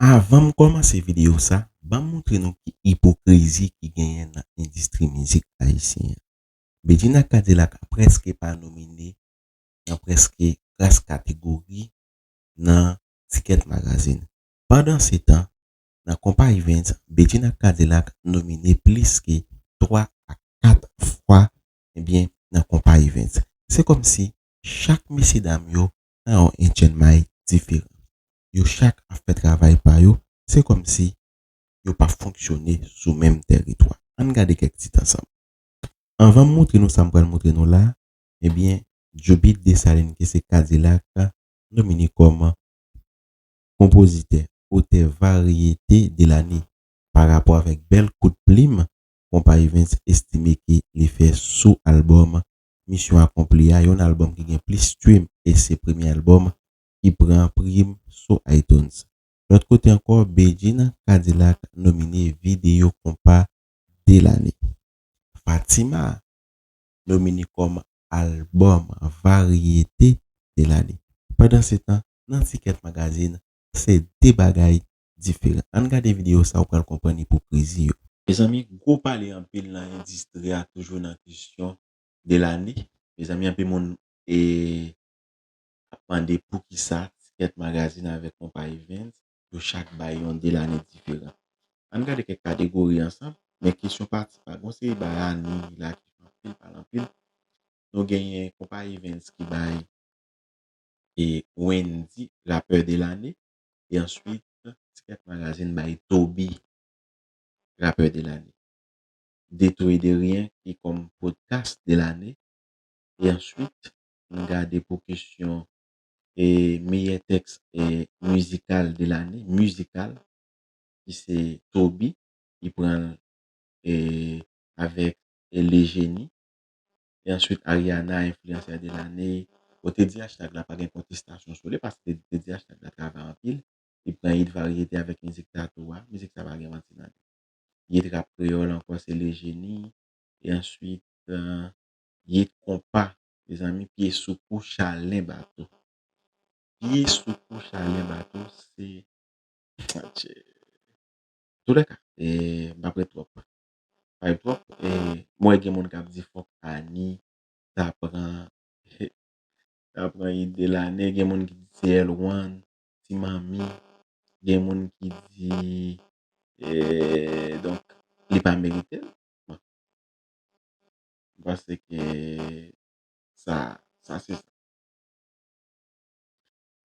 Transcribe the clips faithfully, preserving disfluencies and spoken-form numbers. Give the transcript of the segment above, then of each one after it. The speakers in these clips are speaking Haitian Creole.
Avan m kòmanse videyo sa, ban m montre nou ki ipokrizi ki genyen nan endistri mizik ayisyen an. Bedjine ak K-Dilak prèske pa nomine nan prèske kras kategori nan Ticket Magazine. Pandansetan, nan Konpa Events, Bedjine ak K-Dilak nomine plis ke twa a kat fwa, ebyen, nan Konpa Events. Se kòmsi chak mesyedam yo nan yon H N M I diferan. Yo chak ap fè travay pa yo, se kòmsi yo pa fonksyone sou menm tèritwa. Ann gade kèk tit ansanm. Anvan m montre nou sa m pral montre nou la, ebyen, Djoubit Desalin, ki se K-Dilak, nomine kòm konpozitè, otè varyete de lane. Pa rapò avèk bèl kout plim, Konpa Events estime ke li fè sou albòm Misyon Akonpli a, yon albòm ki gen plis stream, e se premye albòm ki pran prim sou iTunes. Lòt kote ankò, Bedjine ak K-Dilak nomine videyo konpa de lane. Fatima nomine kòm albòm varyete de lane. Pandansetan, nan Ticket Magazine, se de bagay diferan. Ann gade videyo sa, ou pral konprann ipokrizi yo. Mezanmi, gwo pale anpil nan endistri a, toujou nan kesyon de lane. Mezanmi, anpil moun e ap mande poukisa Ticket Magazine avèk Konpa Events, yo chak bay yon de lane diferan. Ann gade kèk kategori ansanm, men kesyon pati pa gon seri bay Annie la ki fè anpil pale anpil. Nou genyen Konpa Events ki bay e Wendy rapè de lane, e answit Ticket Magazine bay Toby rapè de lane. De Tout et de Rien ki kòm podcast de lane. E answit, m gade pou kesyon e meyè tèks e mizikal de lane, mizikal, ki se Toby, li pran l e avèk e Le Génie. E answit, Ariana, enfliyansè de lane. Bon, Teddy Hashtag la pa gen kontestasyon sou li, paske Teddy Hashtag la travay anpil. Li pran hit varyete avèk mizik Tatou a. Mizik sa pa gen manti nan li. Hit rap kreyòl ankò, se Le Génie. E answit, euh, hit konpa, mezanmi, Pye sou kou, Chalen Bato. Pye sou kou, Chalen Bato, se Antouka, e, m p ap ret twòp. M p ap ret twòp. E, m wè gen moun k ap di fòk Annie ta pran, ta pran hit de lane. Gen moun ki di se L one, Ti Manmi. Gen moun ki di, e, donk, li pa merite l. Bon. M panse ke sa, sa se sa.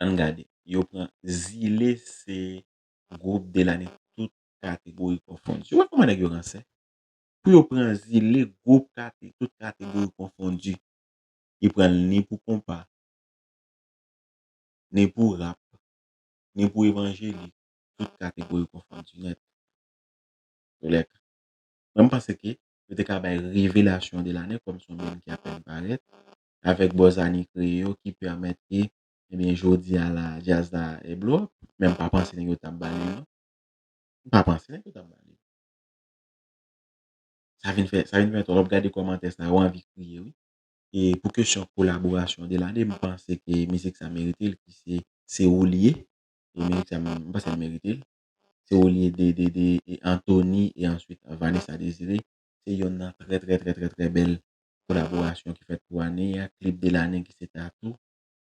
Ann gade. Yo pran Zile se gwoup de lane tout kategori konfondi. Ou wè kòman nèg yo ransè? Pou yo pran Zile gwoup kate-, tout kategori konfondi. Yo pran l ni pou konpa, ni pou rap, ni pou evanjelik, tout kategori konfondi nèt. Toulèka. Mwen, m panse ke yo te ka bay revelasyon de lane kòm se yon moun ki apèn parèt, avèk bòz Annie kreye yo ki pèmèt ke, ebyen, jodi a la, djaz la e blow up, men m pa panse nèg yo t ap ba li l non. M pa panse nèg yo t ap ba li l. Sa vin fè, sa vin fè twòp. W ap gade kòmantè sa, w anvi kriye, wi. E pou kesyon kolaborasyon de lane, m panse ke mizik sa merite l, ki se Se Ou L Ye. E mizik sa, m, m panse l merite l. Se Ou L Ye de, de, de, e Anthony, e answit Vanessa Désiré. Se yonn nan trè, trè, trè, trè, trè bèl kolaborasyon ki fèt pou ane a. Klip de lane ki se Tatou.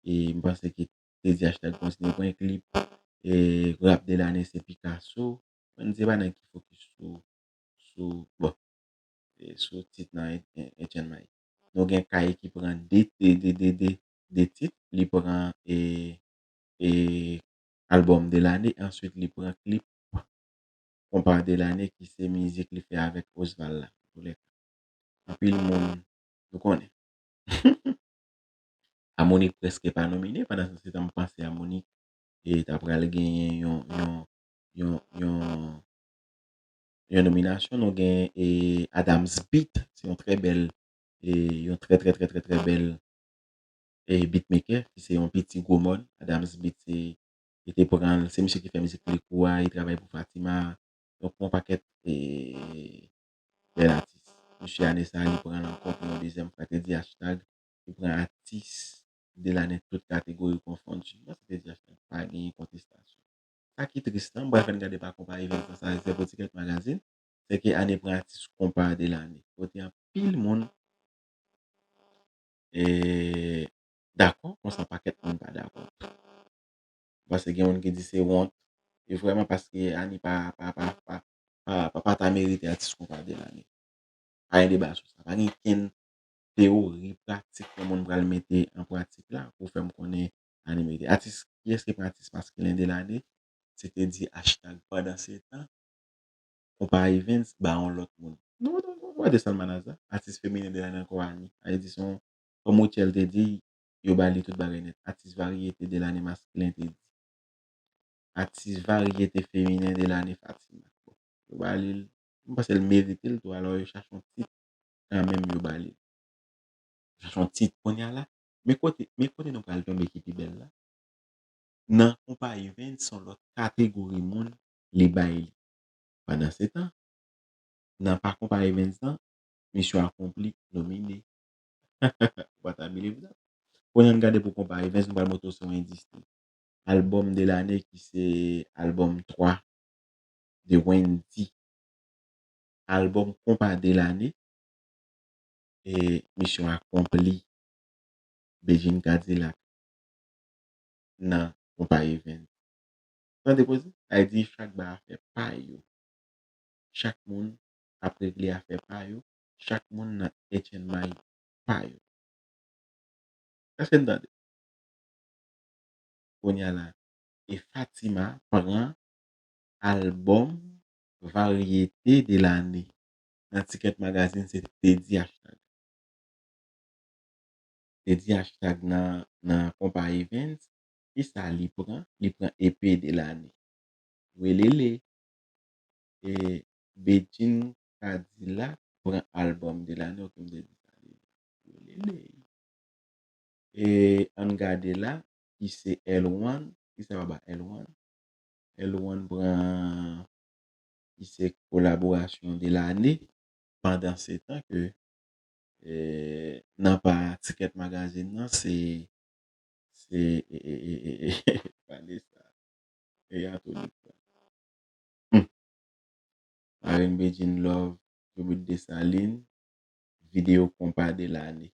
E m panse ke Teddy Hashtag kontinye pran klip. E rap de lane se Picasso. Mwen, se pa nèg ki fokis sou, sou, bon, e sou tit nan H N M I. Nou gen Kay ki pran de, de, de, de, de, de tit. Li pran, e, e albòm de lane. Answit, li pran klip konpa de lane ki se mizik li fè avèk Osval la. Antoulèka, anpil moun nou konnen. Amonik prèske pa nomine, pandan se tan m panse Amonik, e, ta pral genyen yon, yon, yon, yon, yon nominasyon. Nou gen, e, Adams Beat, se yon trè bèl, e, yon trè, trè, trè, trè, trè bèl, e, beatmaker, ki se yon piti gwo mòn. Adams Beat, se, li te pran, se misye ki fè mizik Likou a, li travay pou Fatima. Donk, yon pakèt, e, bèl atis. Misye ane sa, li pran l ankò pou yon dezyèm fwa, Teddy Hashtag, li pran atis de lane tout kategori konfondi. Mwen, se Teddy Hashtag, pa genyen kontestasyon. ki tris lan, m pral fè n gade pa Konpa Events nan sa rezève pou Ticket Magazine, se ke Annie pran atis Konpa de lane. Kote anpil moun e, dakò, konsa pakèt moun pa dakò. Paske gen moun ki di se wont. E vrèman paske Annie pa, pa, pa, pa, pa, pa, pa ta merite atis Konpa de lane. Pa gen deba sou sa. Pa gen kenn teyori, pratik ke moun pral mete an pratik la pou fè m konnen Annie merite. Atis, kiyès ki pran atis maskilen de lane? Se te di hashtag pandan se tan, Konpa Events ba yon lòt moun. Nou, nou, nou, gade Salmanaza, atis feminen de lane ankò Annie. Sa vle di se yon, kòm Rutshelle te di, yo ba li tout bagay nèt. Atis varyete de lane maskilen te di. Atis varyete feminen de lane Fatima. Bon, yo ba li l. M panse l merite l tou, alò yo chache yon tit kanmenm yo ba li l. Chache yon tit kounye a la. Men kote, men kote nou pral tonbe ki pi bèl la. Nan Konpa Events, se yon lòt kategori moun li bay li. Pandan se tan, nan pa Konpa Events lan, misyon akonpli, nomine. Ou pa ta believe that. Kounye a n gade pou Konpa Events, nou pral montre w se yon endistri. Albòm de lane ki se albòm twa de Wendyy. Albòm Konpa de lane, e misyon akonpli. Bedjine Kadilak nan Konpa Events. Tande koze? Sa vle di chak bay afè pa yo. Chak moun ap regle afè pa yo. Chak moun nan H N M I pa yo. Èske n tande? Kounye a la, e Fatima pran albòm varyete de lane nan Ticket Magazine, se te di hashtag. Te di hashtag nan, nan Konpa Events, kisa li pran? Li pran E P de lane. Welele. E Bedjine Kadilak pran albòm de lane, ok, m te di sa deja. Welele. E ann gade la, ki se L one, kisa yo ba L one? L one pran, ki se kolaborasyon de lane, pandan se tan ke, e, nan pa Ticket Magazine nan, se, se, e, e, e, e, e, Vanessa. E Anthony Frank. Hmm. Marraine Bedjine Love, Joebit Dessalines, videyo konpa de lane.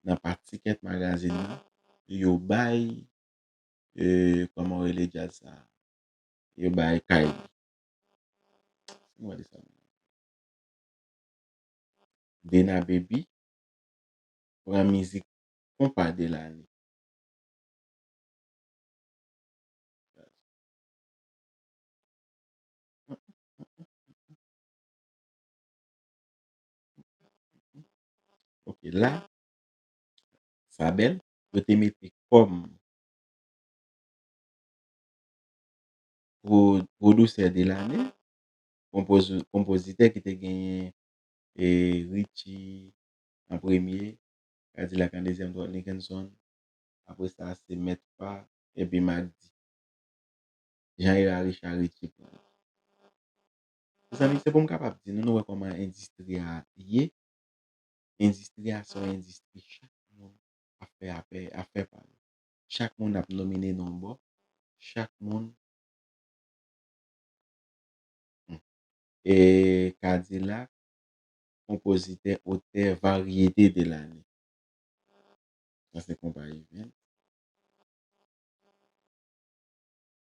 Nan pa Ticket Magazine nan, yo bay, e, kòman w rele djaz sa? Yo bay Kylie. Ann gade sa. Dena Baby pran mizik konpa de lane. Ok, la, sa bèl, yo te mete kòm pwo-, pwodiktè de lane, konpoz-, konpozitè ki te genyen, e, Richie an premye, Kadilak an dezyèm, Trot Nickenson, apre sa se Mèt Fa, epi Mack D. Jean Hérard Richard Richie pran. Mezanmi, se pou m kapab di nou, nou wè kòman endistri a ye. Endistri a se yon endistri, chak moun ap fè afè, afè pa yo. Chak moun ap nomine nan yon bò. Chak moun, hmm. E Kadilak, konpozitè, otè, varyete de lane. Sa se konpa Event.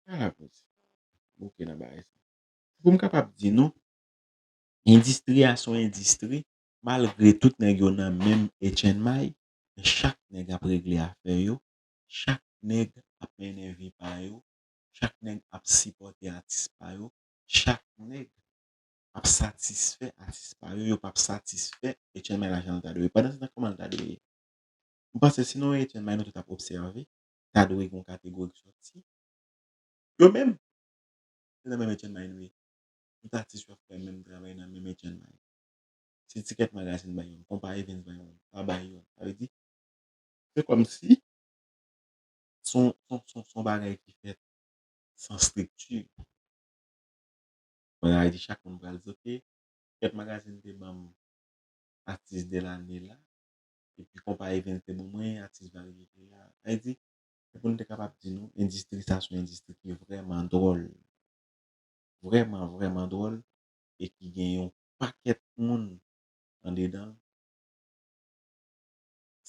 Ala koze. Bouke nan bagay sa. Pou m kapab di nou, endistri a se yon endistri, malgre tout nèg yo nan menm H N M I, men chak nèg ap regle afè yo, chak nèg ap mennen vi pa yo, chak nèg ap sipòte atis pa yo, chak nèg ap satisfè atis pa yo, yo p ap satisfè H N M I la jan l ta dwe ye. Pandan se tan, kòman l ta dwe ye? M panse si nou H N M I nou tout ap obsève, ta dwe gen yon kategori k sòti. Yo menm, se nan menm H N M I nou ye. Tout atis yo ap fè menm travay nan menm H N M I. Si Ticket Magazine bay youn, Konpa Events bay youn, pa bay youn. Sa vle di, se kòmsi se yon, se yon, se yon, se yon bagay ki fèt san estrikti. Bon, sa vle di chak moun pral di, ok, Ticket Magazine te ban m atis de lane la, epi Konpa Events te ban mwen atis varyete a. Sa vle di, e pou n te kapab di nou, endistri sa se yon endistri ki vrèman dwòl. Vrèman, vrèman dwòl, e ki gen yon pakèt moun andedan.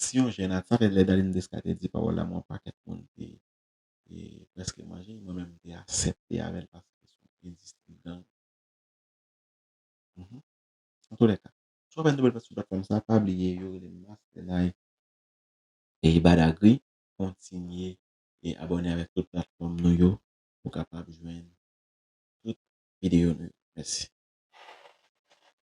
Si yon jèn atis, sa fè lè Darline Desca te di pawòl la, mwen, yon pakèt moun te, te prèske manje, mwen menm, m te aksepte avè l paske se yon endistri gang. Mhm. Antoulèka, si w ap nouvèl sou platfòm sa, pa bliye yo rele Master Knife e Badagri. Kontinye e abòne avèk tout platfòm nou yo pou kapab jwenn tout videyo nou yo. Mèsi.